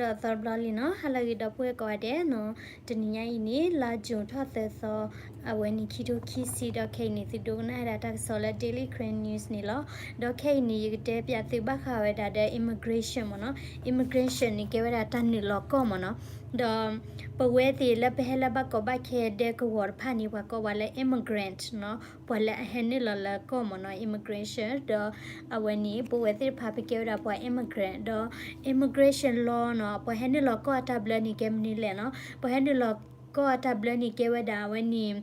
ဒီးသီတဘျီလံနီၤ, ဟါလၢအဂ့ၤ ဒီပုၢ်ဝဲၢ်ကိးဂၤဒဲးနီၤ. တနံၤညါအံၤန့ၣ် လါ June ထီၣ်သၢသီ, အဝဲန့ၣ် ခံထိခံဆံ, ဒီးခဲအံၤန့ၣ် သုဒိကနၣ်ဝဲဒၣ်တၢ်ကစီၣ်လၢ Daily Karen News န့ၣ်လီၤ. ဒီးခဲအံၤန့ၣ် ယကတဲပၠးသုဘၣ်ဃးဝဲဒၣ်ဒီး immigration မ့ၢ်နီၤ. Immigration န့ၣ် ကဲဝဲဒၣ်တၢ်နုာ်လီၤကီၢ်မ့ၢ်နီၤ. ဒီး ပဝဲသ့ၣ်လၢပဟဲလၢဘၣ်ကီဘၣ်ခဲဒဲကဝီၤတဖၣ်န့ၣ် ပှၤကိးပှၤလၢ immigrant နီၤ, ပှၤလၢအဟဲနုာ်လီၤလၢကီၢ်မ့ၢ်နီၤ, immigration. ဒီးအဝဲန့ၣ် ပဝဲသ့ၣ်တဖၣ် ပကဲဝဲဒၣ်ပှၤ immigrant ဒီး immigration law နီၤ, ပှၤဟဲနုာ်လီၤကီၢ်အတၢ်ဘျၢန့ၣ် ကဲမနုၤလဲၣ်နီၤ. ပှၤဟဲနုာ်လီၤကီၢ်အတၢ်ဘျၢန့ၣ် ကဲဝဲဒၣ်အဝဲန့ၣ်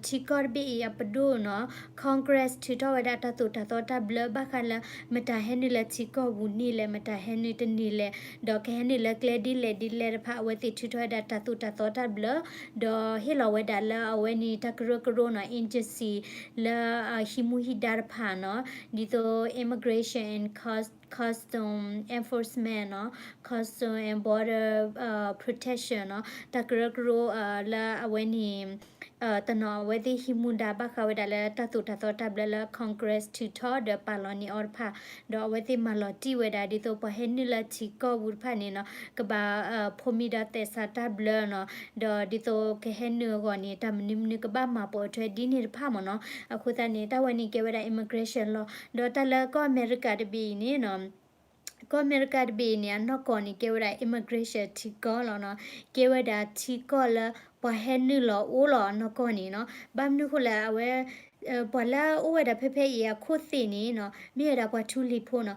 ထံကီၢ်တဘ့ၣ်အံၤအပဒိၣ်နီၤ, Congress ထုးထီၣ်ဝဲဒၣ်တၢ်သိၣ်တၢ်သီတၢ်ဘျၢ ဘၣ်ဃးလၢ မတၤဟဲနုာ်လၢထံကီၢ်ပူၤန့ၣ်လဲၣ်, မတၤဟဲနုာ်တန့ၢ်လဲၣ်, ဒီးကဟဲနုာ်လၢကျဲဒ်လဲၣ်ဒ်လဲၣ်တဖၣ် အဝဲသ့ၣ်ထုးထီၣ်ဝဲဒၣ်တၢ်သိၣ်တၢ်သီတၢ်ဘျၢ, ဒီးဟ့ၣ်လီၤဝဲဒၣ်လၢအဝဲန့ၣ် တၢ်ကရၢကရိနီၤ, agency လၢဟံးမူဟံးဒါတဖၣ်နီၤ, ဒ်သိး immigration and cus- custom enforcement နီၤ, custom and border protection နီၤ, တၢ်ကရၢကရိလၢအဝဲန့ၣ် တနီၤအဝဲသ့ၣ်ဟံးမူဒါဘၣ်ဃးဝဲဒၣ်လၢတၢ်သိၣ်တၢ်သီတၢ်ဘျၢလၢ Congress ထုးထီၣ်ဒီးပာ်လီၤန့ၢ်အီၤတဖၣ်, ဒီးအဝဲသ့ၣ်မၤလီၤတံၢ်ဝဲဒၣ် ဒ်သိးပှၤဟဲနုာ်လၢထံကီၢ်ပူၤတဖၣ်န့ၣ်နီၤ, ကဘၣ် ဖိမံဒီးသဲးစးတၢ်ဘျၢနီၤ, ဒီးဒ်သိးကဟဲနုာ်အဂီၢ်န့ၣ် တၢ်မနုၤမနုၤကဘၣ်မၤပိာ်ထွဲဒ်န့ၣ်တဖၣ်မ့ၢ်နီၤ. အဃိသတးန့ၣ် တၢ်ဝဲန့ၣ်ကဲဝဲဒၣ် immigration law. ဒီးတၢ်လၢကီၢ်အမဲရကၤတဘ့ၣ်အံၤန့ၣ်နီၤ ကီၢ်အမဲရကၤတဘ့ၣ်အံၤန့ၣ် အနီၢ်ကီၢ်န့ၣ် ကဲဝဲဒၣ် immigration ထံကီၢ်လီၤနီၤ. ကဲဝဲဒၣ်ထံကီၢ်လၢပှၤဟဲနုာ်လီၤအိၣ်လီၤအနီၢ်ကီၢ်န့ၣ်နီၤ. ဘၣ်မနုၤဃိလဲၣ် အဝဲ ပှၤလၢအအိၣ်ဝဲဒၣ်ဖဲဖဲအံၤအခိၣ်သ့ၣ်န့ၣ်နီၤ မ့ၢ်ဝဲဒၣ်ပှၤထူလံၤဖိနီၤ.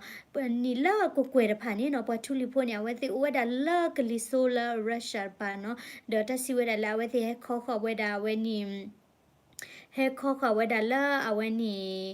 နံၣ်လၢအကွဲၢ်ကွဲၢ်တဖၣ်န့ၣ်နီၤ ပှၤထူလံၤဖိန့ၣ် အဝဲသ့ၣ်အိၣ်ဝဲဒၣ်လၢကလံၤစိလၢ Russia တပၤနီၤ. ဒီးတၢ်စံးဝဲဒၣ်လၢအဝဲသ့ၣ်ဟဲခီဃီၤဝဲဒၣ်အဝဲန့ၣ် ဟဲခီဃီၤဝဲဒၣ်လၢအဝဲန့ၣ်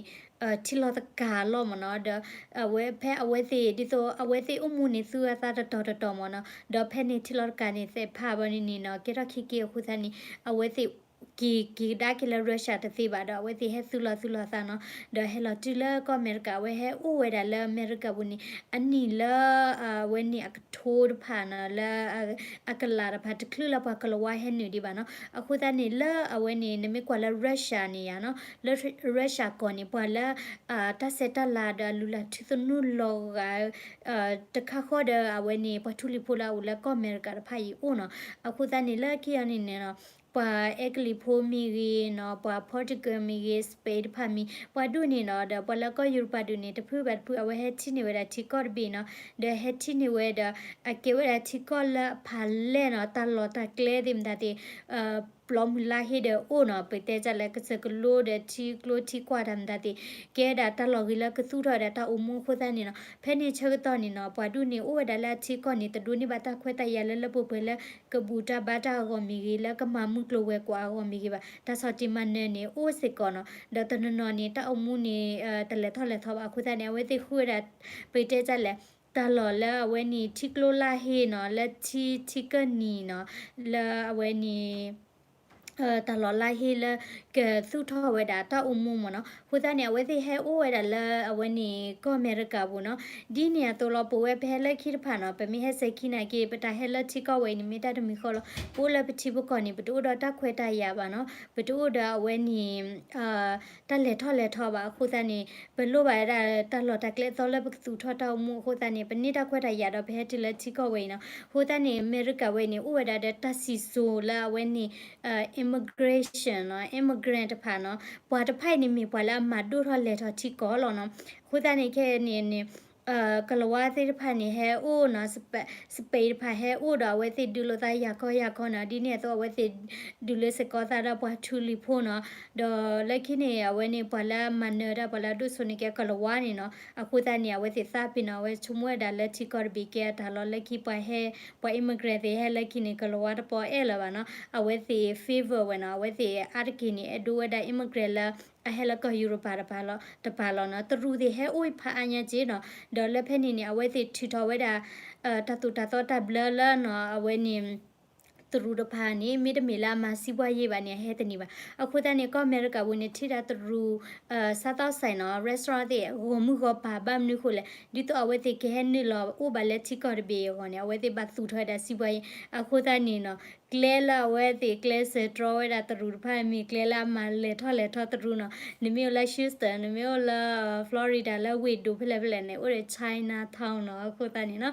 ထံလီၤသကၤလီၤမ့ၢ်နီၤ. ဒီးအဝဲဖဲအဝဲသ့ၣ် ဒ်သိးအဝဲသ့ၣ်အိၣ်မူန့ၣ် သူအသးတတီၤတတီၤမ့ၢ်နီၤ. ဒီးဖဲန့ၣ်ထံလီၤသကၤန့ၣ် သဲးဖးဘၣ်န့ၣ်န့ၣ်နီၤ ကဲထီၣ်ခံက့ၤအဃိသတးန့ၣ် အဝဲသ့ၣ်က့ၤက့ၤကဒါက့ၤလၢ Russia တသ့ဘၣ်ဒီး အဝဲသ့ၣ်ဟဲသူၣ်လီၤသူၣ်လီၤသးနီၤ. ဒီးဟဲလီၤတုၤလၢကီၢ်အမဲရကၤ အဝဲဟဲအိၣ်ဝဲဒၣ်လၢအမဲရကၤပူၤန့ၣ် အနံၣ်လၢအဝဲန့ၣ်အကထိတဖၣ်နီၤ လၢအကလးတဖၣ် တချုးလၢပှၤကလၤဝါဟဲနုာ်ဒံးဘၣ်နီၤ. အဃိသတးန့ၣ် လၢအဝဲန့ၣ် နမ့ၢ်ကွၢ်လၢ Russia န့ၣ်ယါနီၤ လၢ Russia ကီၢ်န့ၣ် ပှၤလၢ တၢ်ဆဲးတၢ်လၤဒီးအလုၢ်အလၢ်ထူသနူလီၤဂာ် တခါဃီဒီးအဝဲန့ၣ် ပှၤထူလံၤဖိလၢအအိၣ်လၢကီၢ်အမဲရကၤတဖၣ်အံၤအိၣ်နီၤ. အဃိသတးန့ၣ် လၢခံအံၤန့ၣ်နီၤ ပှၤအဲကလံးဖိမ့ၢ်ဂ့ၤနီၤ ပှၤ Portugal မ့ၢ်ဂ့ၤ Spain တဖၣ်မ့ၢ် ပှၤဒူၣ်န့ၣ်နီၤ ဒီးပှၤလၢကီၢ်ယူရပၤဒူၣ်န့ၣ် တဖုဘၣ်တဖု အဝဲဟဲထံၣ်န့ၢ်ဝဲဒၣ်ထံကီၢ်တဘ့ၣ်နီၤ. ဒီးဟဲထံၣ်န့ၢ်ဝဲဒီး အကဲဝဲဒၣ်ထံကီၢ်လၢအဖးလဲၢ်နီၤ တၢ်လီၢ်တၢ်ကျဲသ့ၣ်မတၤသ့ၣ် ပျီမုၢ်လါဟ့ဒီးအိၣ်နီၤ ပတဲတၢ်လၢကစၢၢ်ကလိဒီးထံကျိထံကွၢ်တၢ်မတၤသ့ၣ် ကဲဒၣ်တၢ်လီၢ်ဂ့ၤလၢကသူၣ်ထီၣ်ဝဲဒၣ်တၢ်အိၣ်မူအဃိသတးန့ၣ်နီၤ ဖဲန့ၣ်ဆၢကတီၢ်န့ၣ်နီၤ ပှၤဒူၣ်န့ၣ်အိၣ်ဝဲဒၣ်လၢအထံကီၢ်န့ၣ် တဒိးန့ၢ်ဘၣ်တၢ်ခွဲးတၢ်ယာ်လၢလၢပှဲၤပှဲၤလၢကဘူၣ်တၢ်ဘါတၢ်အဂီၢ်မ့ၢ်ဂ့ၤ လၢကမၤမုၢ်ကျိၤဝဲၤကွာ်အဂီၢ်မ့ၢ်ဂ့ၤဘၣ် တၢ်ဆီၣ်တံၢ်မၤနၢၤန့ၣ် အိၣ်စ့ၢ်ကီးနီၤ ဒီးတနီၤနီၤန့ၣ် တၢ်အိၣ်မူန့ၣ် တလဲၤထီၣ်လဲၤထီဘၣ်အဃိသတးန့ၣ် အဝဲသ့ၣ်ဃုဝဲဒၣ် ပတဲတၢ်လဲၣ် တၢ်လီၢ်လၢအဝဲန့ၣ် ထံကျိလါဟ့နီၤ လၢထံထံကၢၢ်နံၤနီၤ လၢအဝဲန့ၣ် တၢ်လီၢ်လါဟ့လၢကသူၣ်ထီၣ်ဝဲဒၣ်တၢ်အိၣ်မူမ့ၢ်နီၤ အဃိသတးန့ၣ် အဝဲသ့ၣ်ဟဲအိၣ်ဝဲဒၣ်လၢအဝဲန့ၣ် ကီၢ်အမဲရကၤပူၤနီၤ ဒ်န့ၣ်အသိးလီၤ ပဝဲပဟဲလၢခံတဖၣ်နီၤ ပမ့ၢ်ဟဲစဲးခံနာ်က့ ပတၢ်ဟဲလၢထံကီၢ်ဝဲအံၤန့ၣ် မ့ၢ်တၢ်တမံၤဃီလီၤ ပအိၣ်လၢပထံပကီၢ်န့ၣ် ပတအိၣ်ဒီးတၢ်ခွဲးတၢ်ယာ်ဘၣ်နီၤ ပတအိၣ်ဒီးအဝဲန့ၣ် တၢ်လဲၤထီၣ်လဲၤထီဘၣ် အဃိသတးန့ၣ် ပလိၣ်ဘၣ်ဝဲဒၣ်တၢ်လီၢ်တၢ်ကျဲအသီလၢပကသူၣ်ထီၣ်တၢ်အိၣ်မူအဃိသတးန့ၣ် ပန့ၢ်တၢ်ခွဲးတၢ်ယာ်ဒီးပဟဲတုၤလၢထံကီၢ်ဝဲအံၤနီၤ အဃိသတးန့ၣ် အမဲရကၤဝဲအံၤန့ၣ် အိၣ်ဝဲဒၣ်ဒီးတၢ်စံၣ်စိၤလၢအဝဲန့ၣ် immigration နီၤ immigrant တဖၣ်နီၤ ပှၤတဖၣ်အံၤန့ၣ်မ့ၢ်ပှၤလၢအမၤဒိၣ်ထီၣ်လဲၤထီၣ်ထံကီၢ်လီၤနီၤ အဃိသတးန့ၣ် ခဲအံၤန့ၣ်န့ၣ် ကလၤဝါသ့ၣ်တဖၣ်န့ၣ် ဟဲအိၣ်နီၤ စပဲးတဖၣ်ဟဲအိၣ်ဒီးအဝဲသ့ၣ်ဒုးလိာ်သးယၤခီယၤခီနီၤ ဒ်န့ၣ်အသိးအဝဲသ့ၣ်ဒုးလၢစ့ၢ်ကီးသးဒီးပှၤထူလံၤဖိနီၤ ဒီးလၢခံန့ၣ် အဝဲန့ၣ်ပှၤလၢအမၤနၢၤတၢ်ပှၤလၢအဒိၣ်စိန့ၣ်ကဲကလၤဝါန့ၣ်နီၤ အဃိသတးန့ၣ် အဝဲသ့ၣ်သးပ့ၤနီၤ အဝဲဆိကမိၣ်ဝဲဒၣ်လၢထံကီၢ်တဘ့ၣ်ကဲအတၢ်လီၢ်လၢခံပှၤဟဲ ပှၤ immigrant သ့ၣ်ဟဲလၢခံန့ၣ် ကလၤဝါတပီၢ်အဲၣ်လၢၤဘၣ်နီၤ အဝဲသ့ၣ် favor ဝဲနီၤ အဝဲသ့ၣ်အါတက့ၢ်န့ၣ် အဲၣ်ဒိးဝဲဒၣ် immigrant လၢ အဟဲလၢကီၢ်ယူရပၤတပၤလီၤ တပၤလီၤနီၤ တရူးသ့ၣ်ဟဲအိၣ်ဖးအါညါက့နီၤ ဒီးလၢဖဲန့ၣ်န့ၣ် အဝဲသ့ၣ်ထုးထီၣ်ဝဲဒၣ် တၢ်သိၣ်တၢ်သီတၢ်ဘျၢလၢနီၤ အဝဲန့ၣ် တရူးတဖၣ်န့ၣ် မ့တမ့ၢ်လၢအမၤစံးဘှါယ့ၢ်ဘၣ်န့ၣ် အဟဲတန့ၢ်ဘၣ် အဃိသတးန့ၣ် ကီၢ်အမဲရကၤပူၤန့ၣ် ထံၣ်ဒၣ်တရူး စားသောက်ဆိုင်နီၤ restaurant သ့ၣ် ဂီၢ်မုၢ်ဂီၢ်ပၤ ဘၣ်မနုၤဃိလဲၣ် ဒ်သိးအဝဲသ့ၣ်ကဟဲနုာ်လီၤအိၣ်ဘၣ်လၢထံကီၢ်တဘ့ၣ်အဂီၢ်န့ၣ် အဝဲသ့ၣ်ဘၣ်သူၣ်ထီၣ်ဝဲဒၣ်စံးဘှါယ့ၢ် အဃိသတးန့ၣ်နီၤ ကျဲလၢအဝဲသ့ၣ်ကျဲစၢၤတြီဝဲဒၣ်တရူးတဖၣ် မ့ၢ်ကျဲလၢအမၤလဲၤထီၣ်လဲၤထီတရူးနီၤ. နမ့ၢ်အိၣ်လၢ Houston, နမ့ၢ်အိၣ်လၢ Florida လၢဝ့ၢ်ဒိၣ်ဖဲလဲၣ်ဖဲလဲၣ်န့ၣ် အိၣ်ဒီး Chinatown နီၤ. အဃိသတးန့ၣ်နီ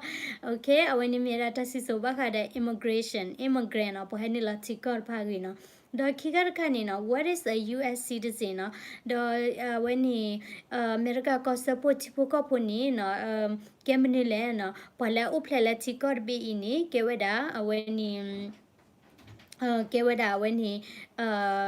ၤ, အဝဲန့ၣ်မ့ၢ်ဝဲဒၣ်တၢ်စံၣ်စိၤဘၣ်ဃးဒီး immigration, immigrant နီၤ, ပှၤဟဲနုာ်လီၤထံကီၢ်တဖၣ်အဂ့ၢ်နီၤ. ဒီးခံခါတခါန့ၣ်နီၤ, what is a U S citizen နီၤ. ဒီးအဝဲန့ၣ် အမဲရကၤကီၢ်စၢဖှိၣ်ထံဖိကီၢ်ဖိန့ၣ်နီၤ ကဲမနုၤလဲၣ်နီၤ, ပှၤလၢအအိၣ်ဖျဲၣ်လၢထံကီၢ်တဘ့ၣ်အံၤန့ၣ် ကဲဝဲဒၣ် အဝဲန့ၣ် ကဲဝဲဒၣ်အဝဲန့ၣ် အ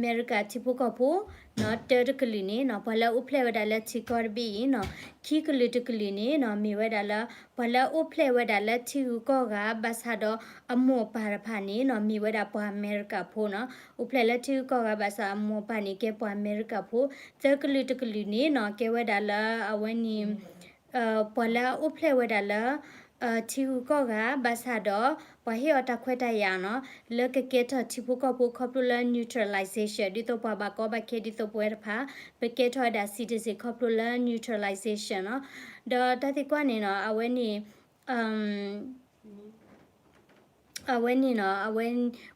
မဲရကၤထံဖိကီၢ်ဖိနီၤ. တၢတကလုာ်န့ၣ်နီၤ, ပှၤလၢအအိၣ်ဖျဲၣ်ဝဲဒၣ်လၢထံကီၢ်တဘ့ၣ်အံၤနီၤ. ခံကလုာ်တကလုာ်န့ၣ်နီၤ, မ့ၢ်ဝဲဒၣ်လၢ ပှၤလၢအအိၣ်ဖျဲၣ်ဝဲဒၣ်လၢထံဂုၤကီၢ်ဂၤ ဘၣ်ဆၣ်ဒီးအမိၢ်အပၢ်တဖၣ်န့ၣ်နီၤ, မ့ၢ်ဝဲဒၣ်ပှၤအမဲရကၤဖိနီၤ. အိၣ်ဖျဲၣ်လၢထံဂုၤကီၢ်ဂၤ ဘၣ်ဆၣ်အမိၢ်အပၢ်န့ၣ် ကဲပှၤအမဲရကၤဖိ. သၢကလုာ်တကလုာ်န့ၣ်နီၤ, ကဲဝဲဒၣ်လၢအဝဲန့ၣ် ပှၤလၢအအိၣ်ဖျဲၣ်ဝဲဒၣ်လၢ ထံဂုၤကီၢ်ဂၤ ဘၣ်ဆၣ်ဒီး ပှၤဟ့ၣ်အီၤတၢ်ခွဲးတၢ်ယာ်နီၤ, လၢကကဲထီၣ်ထံဖိကီၢ်ဖိခီဖျိလၢ naturalization ဒ်သိးပှၤဘၣ်ကီဘၣ်ခဲဒ်သိးပဝဲတဖၣ် ပကဲထီၣ်ဝဲဒၣ် citizen ခီဖျိလၢ naturalization နီၤ. ဒီးတၢ်သံကွၢ်န့ၣ်နီၤ, အဝဲန့ၣ် အဝဲန့ၣ်နီၤ, အဝဲ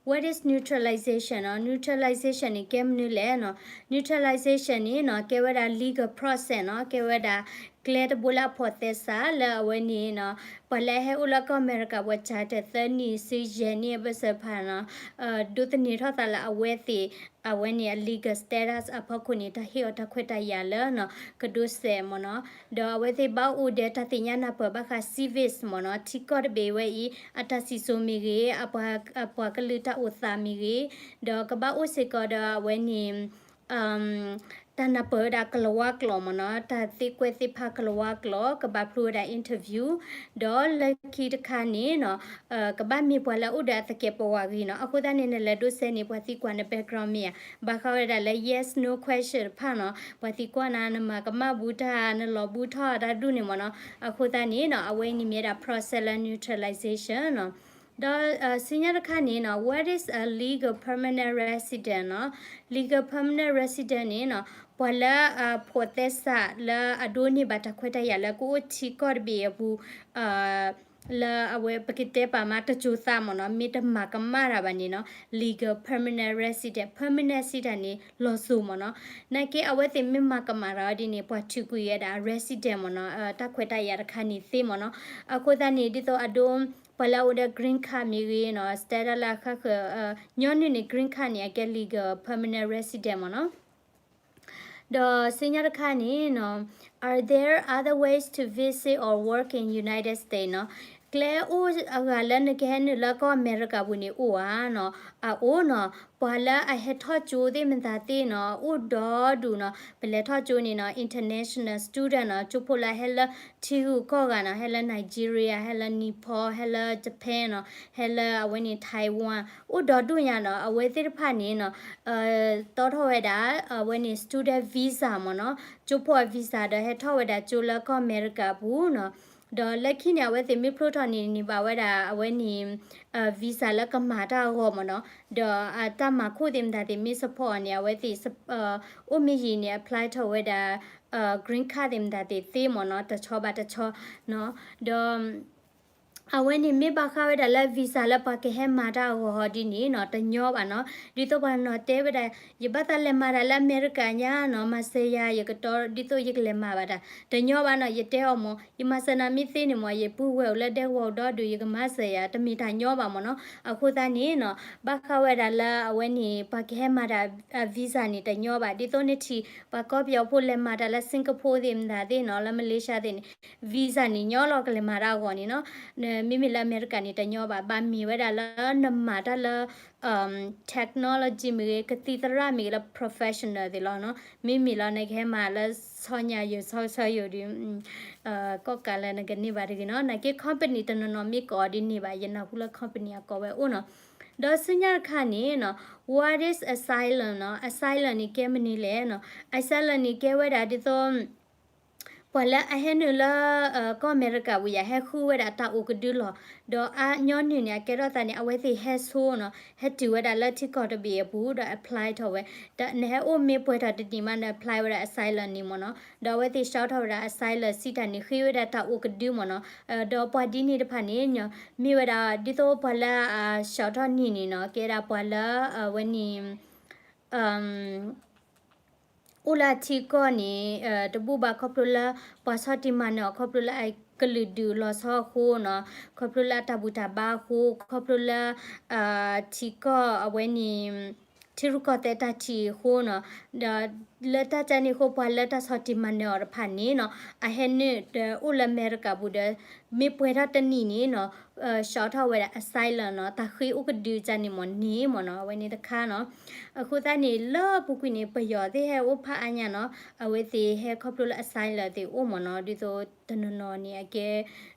what is neutralization နီၤ. Neutralization န့ၣ် ကဲမနုၤလဲၣ်နီၤ. Neutralization န့ၣ်နီၤ, ကဲဝဲဒၣ် legal process နီၤ, ကဲဝဲဒၣ် ကျဲတဘိလၢအဖိးသဲစးလၢအဝဲန့ၣ်နီၤ, ပှၤလၢအဟဲအိၣ်လၢကီၢ်အမဲရကၤ ပှၤစှၤတၢ်သၢနံၣ်ဆူယဲၢ်နံၣ်အဘၢၣ်စၢၤတဖၣ်နီၤ, ဒိးသန့ၤထီၣ်သးလၢအဝဲသ့ၣ် အဝဲန့ၣ်အ legal status အဖီခိၣ်န့ၣ် တၢ်ဟ့ၣ်အီၤတၢ်ခွဲးတၢ်ယာ်လၢ ကဒိးစဲးမ့ၢ်နီၤ. ဒီးအဝဲသ့ၣ်ဘၣ်အိၣ်ဒီးတၢ်သ့ၣ်ညါနၢ်ပၢၢ်ဘၣ်ဃး civics မ့ၢ်နီၤ, ထံကီၢ်တဘ့ၣ်ဝဲအံၤ အတၢ်စံၣ်စိၤမ့ၢ်ဂ့ၤ, အပှၤကလုာ်တၢ်အိၣ်သးမ့ၢ်ဂ့ၤ, ဒီးကဘၣ်အိၣ်စ့ၢ်ကီးဒီးအဝဲန့ၣ် တၢ်နၢ်ပၢၢ်ဝဲဒၣ်ကလၤဝါကျိာ်မ့ၢ်နီၤ, တၢ်သံကွဲးသ့ၣ်တဖၣ်ကလၤဝါကျိာ်, ကဘၣ်ဖျိဝဲဒၣ် interview, ဒီးလၢခံတခါန့ၣ်နီၤ, ကဘၣ်မ့ၢ်ပှၤလၢအအိၣ်ဒီးအသကဲးပဝးဂ့ၤနီၤ. အဃိသတးန့ၣ် နလဲၤဒိးစဲးန့ၣ် ပှၤသံကွၢ်န background မ့ၢ်ဧါ, ဘၣ်ဃးဝဲဒၣ်လၢ yes no question တဖၣ်နီၤ, ပှၤသံကွၢ်နၤ နမၤကမၣ်ဘူးတၢ် နလီၤဘူးထီၣ်တၢ်ဒူၣ်န့ၣ်မ့ၢ်နီၤ. အဃိသတးန့ၣ်နီၤ, အဝဲအံၤန့ၣ်မ့ၢ်ဝဲဒၣ် process လၢ neutralization နီၤ. ဒီးဆူညါတခါန့ၣ်နီၤ, what is a legal permanent resident နီၤ. Legal permanent resident န့ၣ်နီၤ, ပှၤလၢအဖိးသဲစးလၢအဒိးန့ၢ်ဘၣ်တၢ်ခွဲးတၢ်ယာ်လၢကအိၣ်ထံကီၢ်တဘ့ၣ်အပူၤ လၢအဝဲပကတဲပာ်မးတစိၤသးမ့ၢ်နီၤ, မ့ၢ်တမၤကမၣ်တၢ်ဘၣ်န့ၣ်နီၤ, legal permanent resident, permanent စံးတၢ်န့ၣ် လီၤစိၤမ့ၢ်နီၤ. နာ်က့အဝဲသ့ၣ်မ့ၢ်မၤကမၣ်တၢ်အီၤဒ်န့ၣ် ပှၤထုးကွံာ်ဝဲဒၣ် resident မ့ၢ်နီၤ, တၢ်ခွဲးတၢ်ယာ်တခါန့ၣ်သ့မ့ၢ်နီၤ. အဃိသတးန့ၣ် ဒ်သိးအဒိ ပှၤလၢအအိၣ်ဒီး green card မ့ၢ်ဂ့ၤနီၤ, status လၢအဃၣ်ဃၢၤ ညီနုၢ်န့ၣ် green card န့ၣ် အကဲ legal permanent resident မ့ၢ်နီၤ. ဒီးဆူညါတခါန့ၣ်နီၤ, are there other ways to visit or work in United States နီၤ. ကျဲအိၣ်အဂၤလၢနကဟဲနုာ်လၢကီၢ်အမဲရကၤပူၤန့ၣ်အိၣ်ဧါနီၤ, အအိၣ်နီၤ. ပှၤလၢအဟဲထီၣ်ကၠိသ့ၣ်မတၤသ့ၣ်နီၤ, အိၣ်ဒီဒူၣ်နီၤ. ပလဲၤထီၣ်ကၠိန့ၣ်နီၤ, international student နီၤ, ကၠိဖိလၢဟဲလၢထံဂုၤကီၢ်ဂၤနီၤ, ဟဲလၢ Nigeria, ဟဲလၢ Nepal, ဟဲလၢ Japan နီၤ, ဟဲလၢအဝဲန့ၣ် Taiwan, အိၣ်ဒီဒူၣ်ညါနီၤ. အဝဲသ့ၣ်တဖၣ်န့ၣ်နီၤ တီထီၣ်ဝဲဒၣ် အဝဲန့ၣ် student visa မ့ၢ်နီၤ, ကၠိဖိအ visa ဒီးဟဲထီၣ်ဝဲဒၣ်ကၠိလၢကီၢ်အမဲရကၤအပူၤနီၤ. ဒီးလၢခံန့ၣ် အဝဲသ့ၣ်မ့ၢ်ဖျိထီၣ်န့ၣ် န့ၢ်ဘၣ်ဝဲဒၣ်အဝဲန့ၣ် visa လၢကမၤတၢ်အဂီၢ်မ့ၢ်နီၤ. ဒီးအတၢ်မၤခိၣ်သ့ၣ်မတၤသ့ၣ်မ့ၢ် support အီၤန့ၣ် အဝဲသ့ၣ် အိၣ်မ့ၢ်ယံာ်န့ၣ် apply ထီၣ်ဝဲဒၣ် green card သ့ၣ်မတၤသ့ၣ်သ့မ့ၢ်နီၤ, တဆီဘၣ်တဆီနီၤ. ဒီး အဝဲန့ၣ်မ့ၢ်ဘၣ်ဃးဝဲဒၣ်လၢ visa လၢပှၤကဟဲမၤတၢ်အဂီၢ်ဟီဒ်န့ၣ်နီၤ, တညီဘၣ်နီၤ. ဒ်သိးပှၤတနီၤတဲဝဲဒၣ် ယဘၣ်သးလဲၤမၤတၢ်လၢအမဲရကၤညါနီၤ, မၤစၢၤယၤ ယကတီၤ ဒ်သိးယကလဲၤမၤဘၣ်တၢ်, တညီဘၣ်နီၤ. ယတဲအီၤမ့ၢ် ယမၤစၢၤနၤမ့ၢ်သ့န့ၣ်မ့ၢ် ယပုၢ်ဝဲၢ်အိၣ်လၢဒဲကဝီၤအိၣ်ဒီဒူၣ် ယကမၤစၢၤယၤ တမ့ၢ်တၢ်ညီဘၣ်မ့ၢ်နီၤ. အဃိသတးန့ၣ်နီၤ ဘၣ်ဃးဝဲဒၣ်လၢအဝဲန့ၣ် ပှၤကဟဲမၤတၢ် visa န့ၣ် တညီဘၣ်. ဒ်သိးနထံၣ် ပှၤကီၢ်ပယီၤဖိလဲၤမၤတၢ်လၢ Singapore သ့ၣ်မတၤသ့ၣ်နီၤ, လၢ Malaysia သ့ၣ်န့ၣ် visa န့ၣ် ညီလီၤကလဲၤမၤတၢ်အဂီၢ်န့ၣ်နီၤ. မ့မ့ၢ်လၢအမဲရကၤန့ၣ် တညီဘၣ်. ဘၣ်မ့ၢ်ဝဲဒၣ်လၢနမၤတၢ်လၢ technology မ့ၢ်ဂ့ၤ, ကသံၣ်သရၣ်မ့ၢ်ဂ့ၤ, လၢ professional သ့ၣ်လီၤနီၤ. မ့မ့ၢ်လီၤ နကဟဲမၤလၢဆီညါယိာ် ဆီဆီယိာ်ဒီး ကီၢ်ကးလၢနကန့ၢ်ဘၣ်တဂ့ၤနီၤ. နာ်က့ company တနီၤနီၤမ့ၢ်ကိးအီၤဒ်န့ၣ်ဘၣ်, ယနၢ်ဟူလၢ company အကိးဝဲအိၣ်နီၤ. ဒီးဆူညါတခါန့ၣ်နီၤ what is asylum နီၤ. Asylum န့ၣ် ကဲမနုၤလဲၣ်နီၤ. Asylum န့ၣ် ကဲဝဲဒၣ်ဒ်သိး ပှၤလၢအဟဲနုာ်လၢ ကီၢ်အမဲရကၤပူၤယၤ ဟဲဃုဝဲဒၣ်တၢ်အိၣ်ကဒုလီၤ. ဒီးအညီနုၢ်န့ၣ် အကဲထီၣ်သးန့ၣ် အဝဲသ့ၣ်ဟဲဆိနီၤ, ဟဲတုၤဝဲဒၣ်လၢထံကီၢ်တဘ့ၣ်အပူၤ ဒီး apply ထီၣ်ဝဲ, နဟဲအိၣ်မ့ၢ်ပှဲၤထီၣ်တနံၣ်မး န apply ဝဲဒၣ် asylum န့ၣ်မ့ၢ်နီၤ. ဒီးအဝဲသ့ၣ် လျှောက် ထီၣ်ဝဲဒၣ် asylum စံးတၢ်န့ၣ် ဃ့ဝဲဒၣ်တၢ်အိၣ်ကဒုမ့ၢ်နီၤ. ဒီးပှၤဒ်န့ၣ်တဖၣ်န့ၣ် မ့ၢ်ဝဲဒၣ်ဒ်သိးပှၤလၢအ လျှောက် ထီၣ်န့ၢ်န့ၣ်နီၤ, ကဲဒၣ်ပှၤလၢအဝဲန့ၣ် အိၣ်လၢအထံကီၢ်န့ၣ် တဘူၣ်ဘၣ်ခီဖျိလၢ ပှၤဆီၣ်တံၢ်မၤနၢၤအီၤ ခီဖျိလၢအကလုာ်ဒူၣ်လီၤဆီအဃိနီၤ, ခီဖျိလၢအတၢ်ဘူၣ်တၢ်ဘါအဃိ, ခီဖျိလၢ ထံကီၢ်အဝဲန့ၣ် ထံရူၢ်ကီၢ်သဲးတၢ်ထံၣ်အဃိနီၤ, ဒီးလၢတၢ်ကန့ၣ်အဃိ ပှၤလၢတၢ်ဆီၣ်တံၢ်မၤနၢၤအီၤတဖၣ်န့ၣ်နီၤ, အဟဲနုာ်ဒီးအိၣ်လၢအမဲရကၤပူၤဒီး မ့ၢ်ပှဲၤထီၣ်တနံၣ်န့ၣ်နီၤ လျှောက် ထီၣ်ဝဲဒၣ် asylum နီၤ, တၢ်ဃ့အိၣ်ကဒုကန့ၣ်မ့ၢ်န့ၣ်မ့ၢ်နီၤ, အဝဲန့ၣ်တခါနီၤ. အဃိသတးန့ၣ် လၢအပူၤကွံာ်န့ၣ် ပယီၤသ့ၣ်ဟဲအိၣ်ဖးအါညါနီၤ, အဝဲသ့ၣ်ဟဲခီဖျိလၢ asylum သ့ၣ်အိၣ်မ့ၢ်နီၤ, ဒ်သိးတနီၤနီၤန့ၣ် အကဲ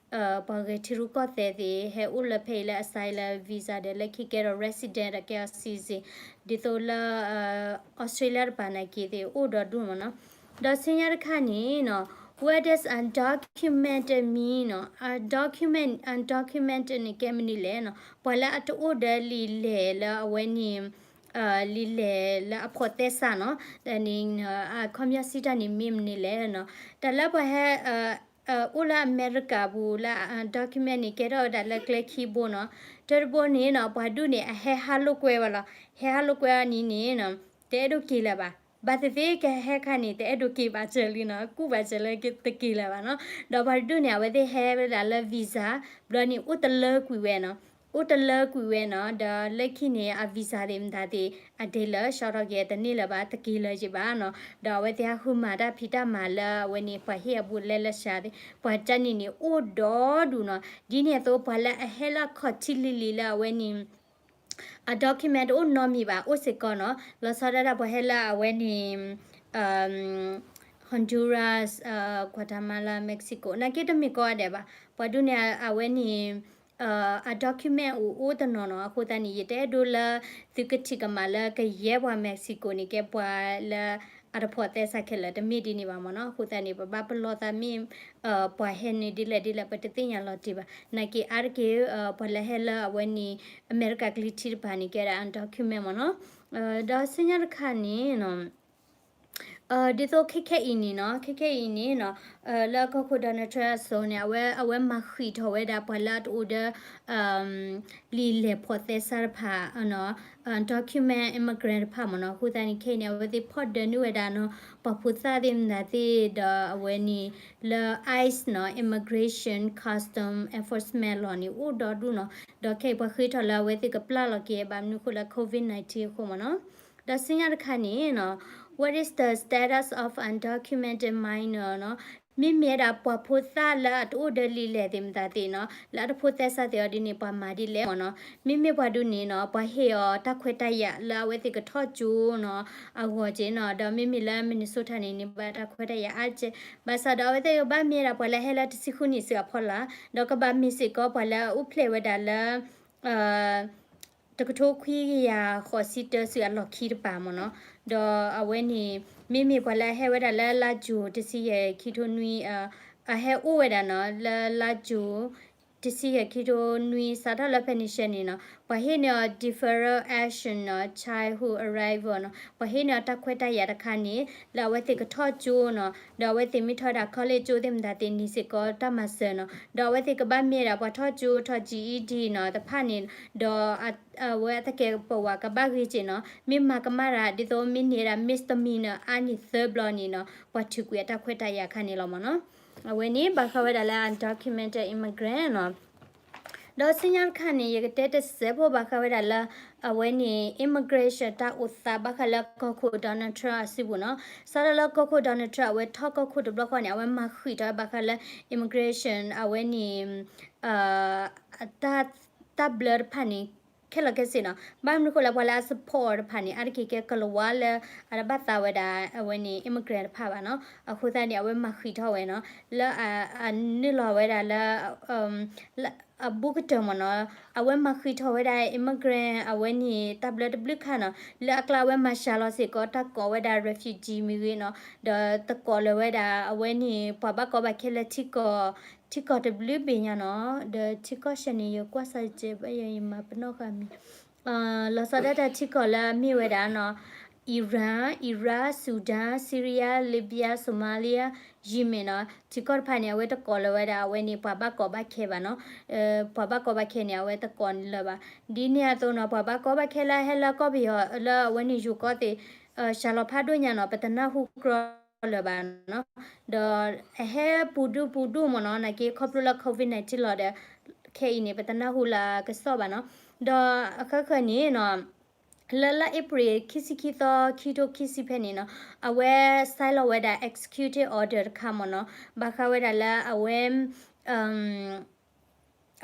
ပှၤဂဲၤထံရူၢ်ကီၢ်သဲးသ့ၣ် ဟဲအိၣ်လၢဖဲအံၤလၢ asylum visa ဒီးလၢခံကဲထီၣ် resident ဒီးကဲထီၣ် citizen ဒ်သိးလၢ Australia တပၤနာ်က့သ့ၣ်အိၣ်ဒီဒူၣ်မ့ၢ်နီၤ. ဒီးဆူညါတခါန့ၣ်နီၤ what does undocumented mean နီၤ, undocument undocumented န့ၣ်ကဲမနုၤလဲၣ်နီၤ, ပှၤလၢအတအိၣ်ဒီးလံာ်လဲၢ်လၢအဝဲန့ၣ် လံာ်လဲၢ်လၢအဖိးသဲစးနီၤ, အခီပညီစံးတၢ်န့ၣ်မ့ၢ်မနုၤလဲၣ်နီၤ, တၢ်လၢပှၤဟဲ အိၣ်လၢအမဲရကၤပူၤလၢ undocumented န့ၣ် ကဲထီၣ်ဝဲဒၣ်လၢကျဲခံဘိနီၤ. တၢတဘိန့ၣ်နီၤ ပှၤဒူၣ်န့ၣ် အဟဲဟးလိာ်ကွဲဝဲလီၤ. ဟဲဟးလိာ်ကွဲအီၤန့ၣ်န့ၣ်နီၤ တအဲၣ်ဒိးက့ၤလၢၤဘၣ်. ဘၣ်သ့ၣ်သ့ၣ်ကဟဲခါန့ၣ် တအဲၣ်ဒိးက့ၤဘၣ်စၢၤလံနီၤ, ကူၣ်ဘၣ်စၢၤလၢတက့ၤလၢၤဘၣ်နီၤ. ဒီးပှၤတဒူၣ်န့ၣ် အဝဲသ့ၣ်ဟဲဝဲဒၣ်လၢ visa ဘျီန့ၣ် အိၣ်တလၢကွံာ်ဝဲနီၤ. အိၣ်တလၢကွံာ်ဝဲနီၤ, ဒီးလၢခံန့ၣ် အ visa သ့ၣ်မတၤသ့ၣ် အဒဲလၢ လျှောက် ထီၣ်က့ၤတန့ၢ်လၢၤဘၣ်, တက့ၤလၢၤက့ၤဘၣ်နီၤ. ဒီးအဝဲသ့ၣ်ဟးဃုမၤတၢ်ဖံးတၢ်မၤလၢအဝဲန့ၣ် ပှၤဟ့ၣ်အဘူးလဲလၢစှၤသ့ၣ် ပှၤကန့ၣ်န့ၣ် အိၣ်ဒီဒူၣ်နီၤ. ဒ်န့ၣ်အသိး ပှၤလၢအဟဲလၢအခီၣ်ထံးလံၤလံၤလၢအဝဲန့ၣ် အ document တအိၣ်နီတမံၤဘၣ် အိၣ်စ့ၢ်ကီးနီၤ. လီၤဆီဒၣ်တၢ်ပှၤဟဲလၢအဝဲန့ၣ် Honduras, Guatemala, Mexico နာ်က့တမ့ၢ်ကိးဂၤဒဲးဘၣ်. ပှၤဒူၣ်န့ၣ်အဝဲန့ၣ် အ document အိၣ်အိၣ်တနီၤနီၤ. အဃိသတးန့ၣ် ယတအဲၣ်ဒိးလၢ သုကထံၣ်ကမၣ်လၢကယဲၢ်ပှၤ Mexico န့ၣ် ကဲပှၤလၢအတဖိးသဲစးခဲလၢာ် တမ့ၢ်ဒ်န့ၣ်ဘၣ်မ့ၢ်နီၤ. အဃိသတးန့ၣ် ပဘၣ်ပလီၢ်သးမ့ၢ် ပှၤဟဲန့ၣ်ဒ်လဲၣ်ဒ်လဲၣ် ပတသ့ၣ်ညါလီၤတံၢ်ဘၣ်. နာ်က့အါတက့ၢ် ပှၤလၢဟဲလၢအဝဲန့ၣ် အမဲရကၤကလံၤထံးတပၤန့ၣ် ကဲဒၣ် undocument မ့ၢ်နီၤ. ဒီးဆူညါတခါန့ၣ်နီၤ ဒ်သိးခဲခဲအံၤန့ၣ်နီၤ, ခဲခဲအံၤန့ၣ်နီၤ လၢကီၢ်ခိၣ် Donald Trump အစိၤန့ၣ် အဝဲ အဝဲမၤဃံးထီၣ်ဝဲဒၣ်ပှၤလၢအတအိၣ်ဒီး လံာ်လဲၢ်ဖိးသဲစးတဖၣ် document immigrant တဖၣ်မ့ၢ်နီၤ. အဃိသတးန့ၣ် ခဲအံၤန့ၣ် အဝဲသ့ၣ်ဖီၣ်ဒၢနုာ်ဝဲဒၣ်နီၤ ပှၤဖိသၣ်သ့ၣ်မတၤသ့ၣ် ဒီးအဝဲန့ၣ် လၢ ICE နီၤ Immigration Custom Enforcement လီၢ်န့ၣ် အိၣ်ဒီဒူၣ်နီၤ. ဒီးခဲအံၤပှၤဃ့ထီၣ်လၢအဝဲသ့ၣ်ကပျၢ်လီၤက့ၤ ဘၣ်မနုၤဃိလၢ COVID nineteen အဃိမ့ၢ်နီၤ. ဒီးဆူညါတခါန့ၣ်နီၤ what is the status of undocumented minor နီၤ, မ့မ့ၢ်ဝဲဒၣ်ပှၤဖိသၣ်လၢအတအိၣ်ဒီးလံာ်လဲၢ်သ့ၣ်မတၤသ့ၣ်နီၤ လၢအတဖိးသဲစးသ့ၣ်အီၤဒ်န့ၣ် ပှၤမၤဒ်လဲၣ်မ့ၢ်နီၤ. မ့မ့ၢ်ပှၤဒ်န့ၣ်နီၤ ပှၤဟ့ၣ်အီၤတၢ်ခွဲးတၢ်ယာ်လၢအဝဲသ့ၣ်ကထီၣ်ကၠိနီၤ အဂီၢ်က့နီၤ. ဒီးမ့မ့ၢ်လၢ Minnesota န့ၣ် န့ၢ်ဘၣ်တၢ်ခွဲးတၢ်ယာ်အါကဲ ဘၣ်ဆၣ်ဒီးအဝဲသ့ၣ်ကဘၣ်မ့ၢ်ဝဲဒၣ်ပှၤလၢဟဲလၢတဆံဃုနံၣ်ဆူအဖီလာ် ဒီးကဘၣ်မ့ၢ်စ့ၢ်ကီးပှၤလၢအအိၣ်ဖျဲၣ်ဝဲဒၣ်လၢ တကထိခွံကယၤဃိးဆံတၢဆူအလီၢ်ခံတပၤမ့ၢ်နီၤ. ဒီးအဝဲန့ၣ် မ့မ့ၢ်ပှၤလၢအဟဲဝဲဒၣ်လၢလါယူၤတဆံယဲၢ်ခံထိနွံ အဟဲအိၣ်ဝဲဒၣ်နီၤ လၢလါယူၤ တဆံယဲၢ်ခံထိနွံ စးထီၣ်လၢဖဲန့ၣ်ဆဲန့ၣ်နီၤ ပှၤဟ့ၣ်န့ၢ်အီၤ deferral action နီၤ childhood arrival နီၤ ပှၤဟ့ၣ်န့ၢ်အီၤတၢ်ခွဲးတၢ်ယာ်တခါန့ၣ် လၢအဝဲသ့ၣ်ကထီၣ်ကၠိနီၤ ဒီးအဝဲသ့ၣ်မ့ၢ်ထီၣ်ဝဲဒၣ် college ကၠိသ့ၣ်မတၤသ့ၣ်န့ၣ်စ့ၢ်ကီးတၢ်မၤစၢၤနီၤ ဒီးအဝဲသ့ၣ်ကဘၣ်မ့ၢ်ဝဲဒၣ်ပှၤထီၣ်ကၠိထီၣ် GED နီၤ တဖၣ်န့ၣ် ဒီး အဝဲအတၢ်ကဲပဝးကဘၣ်ဂ့ၤက့ၤနီၤ မ့ၢ်မၤကမၣ်တၢ် ဒ်သိးမ့ၢ်န့ၢ်ဝဲဒၣ် misdemeanor အါန့ၢ်သၢဘျီန့ၣ်နီၤ ပှၤထုးကွံာ်အတၢ်ခွဲးတၢ်ယာ်ခါန့ၣ်လီၤမ့ၢ်နီၤ. အဝဲန့ၣ် ဘၣ်ဃးဝဲဒၣ်လၢ undocumented immigrant နီၤ. ဒီးဆူညါတခါန့ၣ် ယကတဲတစဲးဖိဘၣ်ဃးဝဲဒၣ်လၢ အဝဲန့ၣ် immigration တၢ်အိၣ်သးဘၣ်ဃးလၢကီၢ်ခိၣ် Donald Trump အစုပူၤနီၤ. စးထီၣ်လၢကီၢ်ခိၣ် Donald Trump အဝဲထီၣ်ကီၢ်ခိၣ်တဘျီဃီန့ၣ် အဝဲမၤဃံးထီၣ်ဝဲဘၣ်ဃးလၢ immigration အဝဲန့ၣ် တၢ် တၢ်ဘျၢတဖၣ်န့ၣ် ခဲလၢာ်ခဲဆ့နီၤ. ဘၣ်မနုၤဃိလၢပှၤလၢအ support အီၤတဖၣ်န့ၣ် အါတက့ၢ်ကဲကလၤဝါလၢ အတဘၣ်သးဝဲဒၣ် အဝဲန့ၣ် immigrant တဖၣ်ဘၣ်နီၤ. အဃိသတးန့ၣ် အဝဲမၤဃံးထီၣ်ဝဲနီၤ လၢအ အနုာ်လီၤဝဲဒၣ်လၢ လၢ အဘူးကတၢၢ်မ့ၢ်နီၤ, အဝဲမၤဃံးထီၣ်ဝဲဒၣ် immigrant အဝဲန့ၣ် တၢ်ဘျၢတဘျုးခါနီၤ, လၢအကျါအဝဲမၤစှၤလီၤစ့ၢ်ကီး တၢ်ကိးဝဲဒၣ် refugee မ့ၢ်ဂ့ၤနီၤ, ဒီးသကိးလၢၤဝဲဒၣ် အဝဲန့ၣ် ပှၤဘၣ်ကီဘၣ်ခဲလၢထံကီၢ်, ထံကီၢ်တဘျုးဘ့ၣ်ညါနီၤ, ဒီးထံကီၢ်ဆဲန့ၣ် ယကွၢ်စၢ်ကဲးဘၣ်ယဲ ယမၤပနီၣ်ဃာ်မံၤ လီၤဆီဒၣ်တၢ်ထံကီၢ်လၢအမ့ၢ်ဝဲဒၣ်နီၤ, Iran, Iraq, Sudan, Syria, Libya, Somalia, Yemen နီၤ, ထံကီၢ်တဖၣ်န့ၣ် အဝဲတကိးလၢၤဝဲဒၣ် အဝဲန့ၣ် ပှၤဘၣ်ကီဘၣ်ခဲဘၣ်နီၤ, ပှၤဘၣ်ကီဘၣ်ခဲန့ၣ် အဝဲတကိးလၢၤဘၣ်. ဒ်န့ၣ်အသိးနီၤ ပှၤဘၣ်ကီဘၣ်ခဲလၢအဟဲလၢကီၢ်ပယီၤလၢအဝဲန့ၣ်ယိၤကီၢ်သ့ၣ် စှၤလီၤဖးဒိၣ်ညါနီၤ, ပတနၢ်ဟူကြီလၢၤဘၣ်နီၤ, ဒီးအဟဲပူၤဒူၣ်ပူၤဒူၣ်မ့ၢ်နီၤ, နာ်က့ခီဖျိလၢ COVID nineteen လီၤဒီး ခဲအံၤန့ၣ် ပတနၢ်ဟူလၢအကစီၣ်ဘၣ်နီၤ, ဒီးအဃၢဃၢၤန့ၣ်နီၤ လၢလါအ့ဖြ့ၣ် ခံဆံခံသီ ခံထိခံဆံဖဲန့ၣ်နီၤ, အဝဲ sign လီၤဝဲဒၣ် executive order တခါမ့ၢ်နီၤ, ဘၣ်ဃးဝဲဒၣ်လၢအဝဲ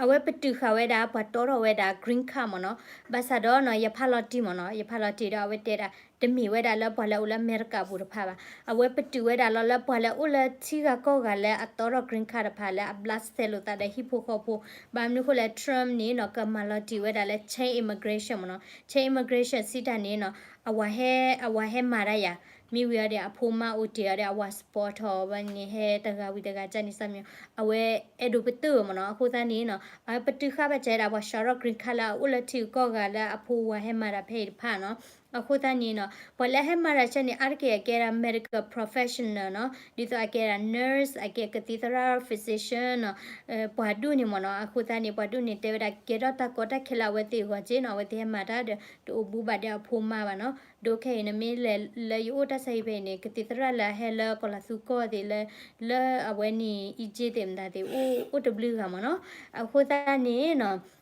အဝဲပတုာ်ဃာ်ဝဲဒၣ် ပှၤတီထီၣ်ဝဲဒၣ် green card မ့ၢ်နီၤ, ဘၣ်ဆၣ်ဒီးနီၤ ယဖးလီၤတံၢ်မ့ၢ်နီၤ, ယဖးလီၤတံၢ်ဒီးအဝဲတဲဒၣ် တမ့ၢ်ဝဲဒၣ်လၢပှၤလၢအိၣ်လၢအမဲရကၤပူၤတဖၣ်ဘၣ်, အဝဲပတုာ်ဝဲဒၣ်လီၤလၢပှၤလၢအိၣ်လၢထံဂၤကီၢ်ဂၤလၢအတီထီၣ် green card တဖၣ်လၢအဘျးစဲလိာ်သးဒီးဟံၣ်ဖိဃီဖိ, ဘၣ်မနုၤဃိလဲၣ် Trump န့ၣ်နီၤ ကမၤလီၤတံၢ်ဝဲဒၣ်လၢ chain immigration မ့ၢ်နီၤ, chain immigration စံးတၢ်န့ၣ်နီၤ အဝၤဟဲ အဝၤဟဲမၤတၢ်ယၤ မ့ၢ်ဝံၤအီၤဒီး အဖိမါအိၣ်တ့ၢ်အီၤဒီး အဝၤ sponsor ထီၣ်ဝဲန့ၣ် ဟဲတဂၤဝံၤတဂၤ ကန့ၣ်စၢ်မံၤ အဝဲအဲၣ်ဒိးပတုာ်မ့ၢ်နီၤ, အဃိသတးန့ၣ်နီၤ အပတုာ်ဃာ်ဘၣ်စၢၤဒၣ် ပှၤစှၤထီၣ် green card လၢအအိၣ်လၢထံဂၤကီၢ်ဂၤလၢအဖိဝၤဟဲမၤတၢ်ဖဲအံၤတဖၣ်နီၤ, အဃိသတးန့ၣ်နီၤ ပှၤလၢအဟဲမၤတၢ်ဆဲန့ၣ် အါတက့ၢ်အကဲဒၣ် medical professional နီၤ, ဒ်သိးအကဲဒၣ် nurse အကဲကသံၣ်သရၣ် physician နီၤ, ပှၤဒူၣ်န့ၣ်မ့ၢ်နီၤ, အဃိသတးန့ၣ် ပှၤဒူၣ်န့ၣ် တဲဝဲဒၣ်ကဲထီၣ်တၢ်ကီတၢ်ခဲလၢအဝဲသ့ၣ်အဂီၢ်က့နီၤ, အဝဲသ့ၣ်ဟဲမၤတၢ်ဒီး တအိၣ်ဘူးဘၣ်ဒီးအဖိမါဘၣ်နီၤ, ဒီးခဲအံၤနမ့ၢ်လဲၤလၢယအိၣ်တၢ်ဆါဟံၣ်ဖဲအံၤန့ၣ် ကသံၣ်သရၣ်လၢအဟဲလၢကီၤလၤသူကီၢ်သ့ၣ်လၢ လၢအဝဲန့ၣ် Egypt သ့ၣ်မတၤသ့ၣ် အိၣ်တဘျုးဂၤမ့ၢ်နီၤ, အဃိသတးန့ၣ်နီၤ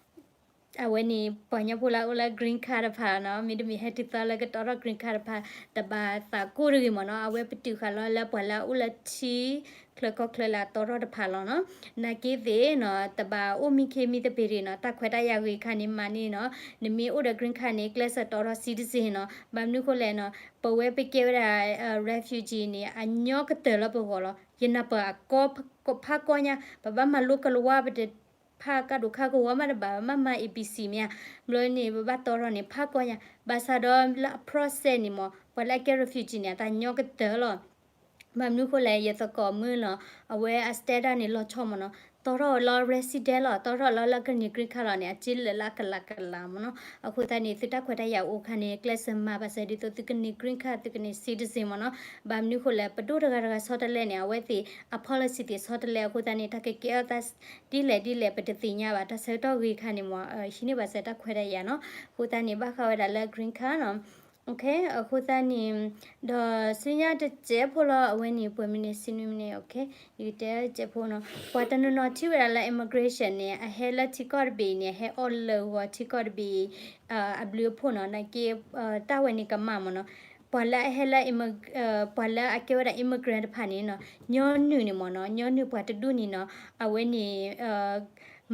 အဝဲန့ၣ် ပှၤကညီဖိလၢအအိၣ်လၢ green card တဖၣ်နီၤ, မ့တမ့ၢ်ဟဲတုၤသီလၢကတီထီၣ် green card တဖၣ် တဘၣ်သးကိၢ်တဂ့ၤမ့ၢ်နီၤ, အဝဲပတုာ်ဃာ်လီၤလၢပှၤလၢအအိၣ်လၢထံ ချၢကီၢ်ချၢလၢအတီထီၣ်တဖၣ်လီၤနီၤ, နာ်က့သ့ၣ်နီၤ တဘၣ်အိၣ်မံခ့မံသပ့ၤတဂ့ၤနီၤ, တၢ်ခွဲးတၢ်ယာ်ဂ့ၤခါန့ၣ်မၤန့ၢ်နီၤ, နမ့ၢ်အိၣ်ဒီး green card န့ၣ် ကျဲးစၢးတီထီၣ် citizen နီၤ, ဘၣ်မနုၤဃိလဲၣ်နီၤ, ပဝဲပကဲဝဲဒၣ် refugee န့ၣ် အညီကတၢၢ်လၢပဂီၢ်လီၤ, ယနၢ်ပၢၢ်အကီ ဖးကီညါ, ပဘၣ်မၤလိကလၤဝါ ပတဖးကါဒိၣ်ခါကဝီၤမးတဘၣ်, ဘၣ်မၤ A B C မ့ၢ်ဧါ, ဘျီန့ၣ် ပဘၣ်တီထီၣ်န့ၣ် ဖးကီညါ, ဘၣ်ဆၣ်ဒီးလၢအ process န့ၣ်မ့ၢ် ပှၤလၢအကဲ refugee န့ၣ် အတၢ်ညီကတၢၢ်လီၤ, ဘၣ်မနုၤဃိလဲၣ် ယသကိးမုၣ်လီၤ, အဝဲအ status န့ၣ် လီၤဆီမ့ၢ်နီၤ, တီထီၣ်လီၤ resident လီၤ, တီထီၣ်လီၤလၢကန့ၢ် green card လီၤန့ၣ် အစ့လၢာ်လၢအကလးကလးမ့ၢ်နီၤ, အဃိသတးန့ၣ် သုတၢ်ခွဲးတၢ်ယာ်အိၣ်ခါန့ၣ် ကျဲးစၢးမၤဘၣ်စၢၤဒ်သိးသုကန့ၢ် green card သုကန့ၢ် citizen မ့ၢ်နီၤ, ဘၣ်မနုၤဃိလဲၣ် ပဒိၣ်တဂၤတဂၤဆီတလဲန့ၣ် အဝဲသ့ၣ် အ policy သ့ၣ်ဆီတလဲအဃိသတးန့ၣ် တၢ်ကကဲထီၣ်သး ဒ်လဲၣ်ဒ်လဲၣ် ပတသ့ၣ်ညါဘၣ်, တၢ်ဆၢကတီၢ်ဂ့ၤခါန့ၣ်မ့ၢ် ဟံးန့ၢ်ဘၣ်စၢၤတၢ်ခွဲးတၢ်ယာ်နီၤ, အဃိသတးန့ၣ် ဘၣ်ဃးဝဲဒၣ်လၢ green card နီၤ အဃိသတးန့ၣ် ဒီးဆူညါတစဲးဖိလီၤ အဝဲန့ၣ် ပှဲၤမံးနံး ဆံနွံမံးနံး ယကတဲတစဲးဖိနီၤ, ပှၤတနီၤနီၤထံၣ်ဝဲဒၣ်လၢ immigration န့ၣ် အဟဲလၢထံကီၢ်တဘ့ၣ်အံၤန့ၣ် အဟဲအီၣ်လၢာ်ဂီၤထံကီၢ်တဘ့ၣ်အံၤ အဘျုးအဖှိၣ်နီၤ, နာ်က့ တၢ်ဝဲန့ၣ်ကမၣ်မ့ၢ်နီၤ, ပှၤလၢအဟဲလၢ ပှၤလၢအကဲဝဲဒၣ် immigrant တဖၣ်န့ၣ်နီၤ, ညီနုၢ်န့ၣ်မ့ၢ်နီၤ, ညီနုၢ်ပှၤတဒူၣ်န့ၣ်နီၤ, အဝဲန့ၣ်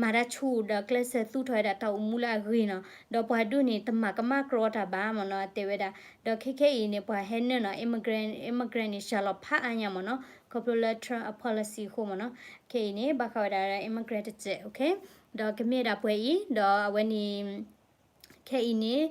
မၤတၢ်ဆူၣ်ဒီးကျဲးစၢးသူၣ်ထီၣ်ဝဲဒၣ်တၢ်အိၣ်မူလၢအဂ့ၤနီၤ, ဒီးပှၤဒူၣ်န့ၣ် တမၤကမၣ်ကြီတၢ်ဘၣ်မ့ၢ်နီၤ, တဲဝဲဒၣ်, ဒီးခဲခဲအံၤန့ၣ် ပှၤဟဲနုာ်နီၤ immigrant, immigrant န့ၣ် စှၤလီၤဖးအါညါမ့ၢ်နီၤ, ခီဖျိလၢ Trump အ policy အဃိမ့ၢ်နီၤ, ခဲအံၤန့ၣ် ဘၣ်ဃးဝဲဒၣ်လၢ immigrant တစဲး, ဒီးကမ့ၢ်ဒၣ်ပှဲၤအံၤ, ဒီးအဝဲန့ၣ် ခဲအံၤန့ၣ်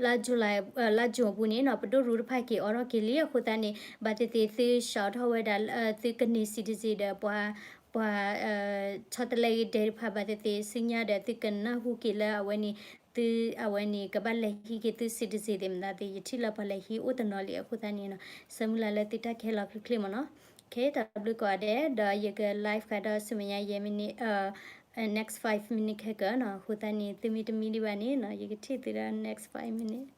လါ July လါ June အပူၤန့ၣ်နီၤ ပဒိၣ်ရူတဖၣ်က့ၤအိးထီၣ်က့ၤလံ, အဃိသတးန့ၣ် ဘၣ်သ့ၣ်သ့ၣ်သုစှၤထီၣ်ဝဲဒၣ် သုကန့ၢ် citizen ဒီးပှၤ ပှၤ ဆီတလဲဂ့ၤဒဲးတဖၣ် ဘၣ်သ့ၣ်သ့ၣ်ဆူညါဒီး သုကနၢ်ဟူက့ၤလၢအဝဲန့ၣ် သု အဝဲန့ၣ် ကဘၣ်လဲၤဟံးက့ၤသု citizen သ့ၣ်မတၤသ့ၣ် ယထံၣ်လၢပှၤလဲၤဟံးအိၣ်တနီၤလံ, အဃိသတးန့ၣ်နီၤ ဆၢမုၢ်လၢ်လၢသုတၢ်ခဲလီၤချ့ချ့မ့ၢ်နီၤ, ခဲတၢ်ဘျုးကိးဂၤဒဲး, ဒီးယက live ဃုာ်ဒီးဆူမဲာ်ညါယဲၢ် minute, next five minute ခဲကနီၤ, အဃိသတးန့ၣ် သုမ့ၢ်တမံဒံးဘၣ်န့ၣ်နီၤ ယကထံၣ်သုဒီး next five minute